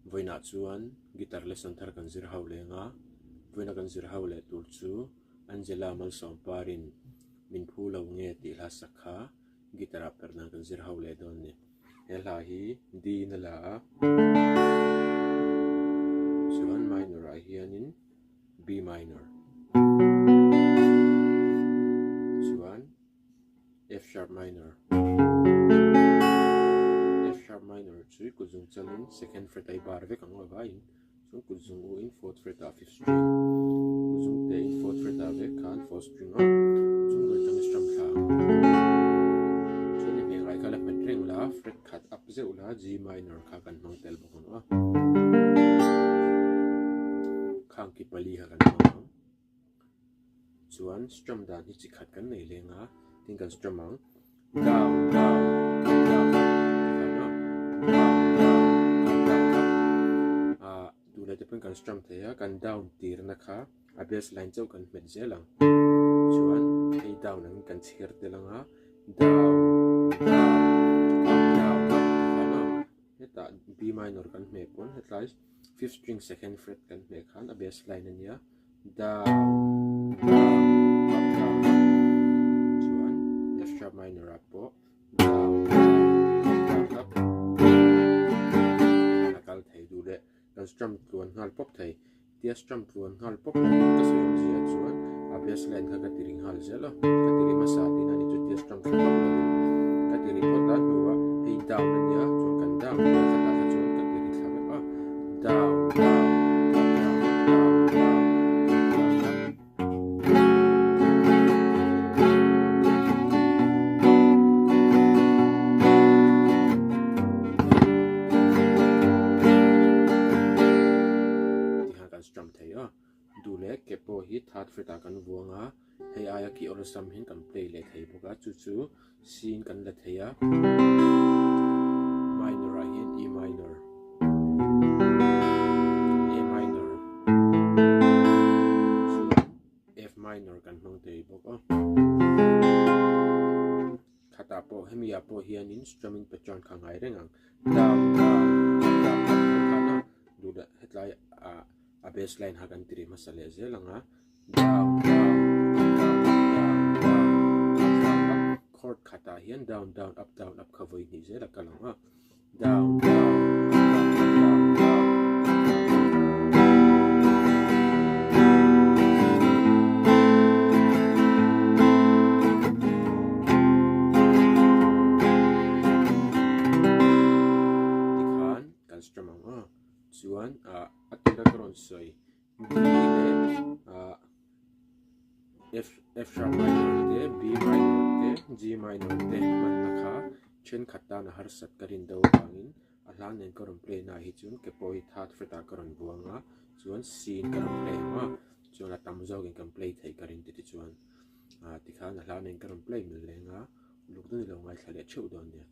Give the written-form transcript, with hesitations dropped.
Vawiinah chuan guitar lesson thar kan zir ho leng a, vawiina kan zir ho leh tur chu Angela Malsawmparin min phu lo nge tih hla sak kha guitar ah perh dan kan zir ho leh dawn a ni. He hla hi D in a la a, chuan minor ah hianin B minor chuan F sharp minor F sharp minor chu kut zung chalin second fret a i bar vek ang avaiin chuan kut zung u in fourth fret ah fifth string kut zung te in fourth fret ah vek khan fourth string a chung ber tang i strum thla ang chuan i hmel rai kha la hmet reng la fret khat up zeuh la G minor kha kan hmang tel bawk ang a khang ki pali kha kan hmang ang. Chuan strum dan hi chi khat kan nei leng a, tin kan strum ang down down up down up ti khan a, down down up down up ah duh leh te pawhin kan strum thei a, kan down tirna kha a bass line chauh kan hmet zel ang. Chuan hei down angin kan chhiar tel ang a, down down up down up ti khan a, hetah B minor kan hmeh pawn hetlai fifth string second fret kan hmeh khan a bass line a nia. Down, down, up, down, up. Chuan F sharp minor ah pawh down, down, up, down, up. Tikhan a kal thei duh leh kan strum tluan nghal pawp thei. Tia strum tluan nghal pawp lo in ka sawi awmzia chuan a bass line kha ka ti ri nghal zel a. Ka ti ri hmasa tihna ni chu tia strum thla pawp lo in ka ti ri phawt a hnuah hei down a nia chuan kan down nia khatah kha chuan ka ti ri thla vek a. Down, down, up, down, up, down, down, up, down, up. Tikhan kan strum thei a, duh leh ke pawh hi third fret ah kan vuang a, hei aia ki awlsam hian kan play leh thei bawk a, chu chu C in kan la thei a, minor ah hian E minor, A minor chuan F minor kan hmang thei bawk a. Khatah pawh hemi ah pawh hianin strumming pattern kha ngai reng ang, down down up down up tho khan a, duh leh hetlai ah a bass line kha kan ti ri hmasa leh zel ang a. Down down up down up down down up down up chord khatah hian down down up down up kha vawi hnih zel a kal ang a down down up down up down down up down up. Tikhan kan strum ang a chuan ah a tira ka rawn sawi D leh ah F F sharp minor te B minor te G minor te hmanna kha thenkhat tan a harsat ka rin deuh avangin a hla nen ka rawn play naah hi chuan ke pawh hi third fret ah ka rawn buang a chuan C in ka rawn play ang a chuan a tam zawkin kan play theih ka rin te tichuan ah tikhan a hla nen ka rawn play mil leng a uluk deuhin i lo ngaithla leh theuh dawn nia.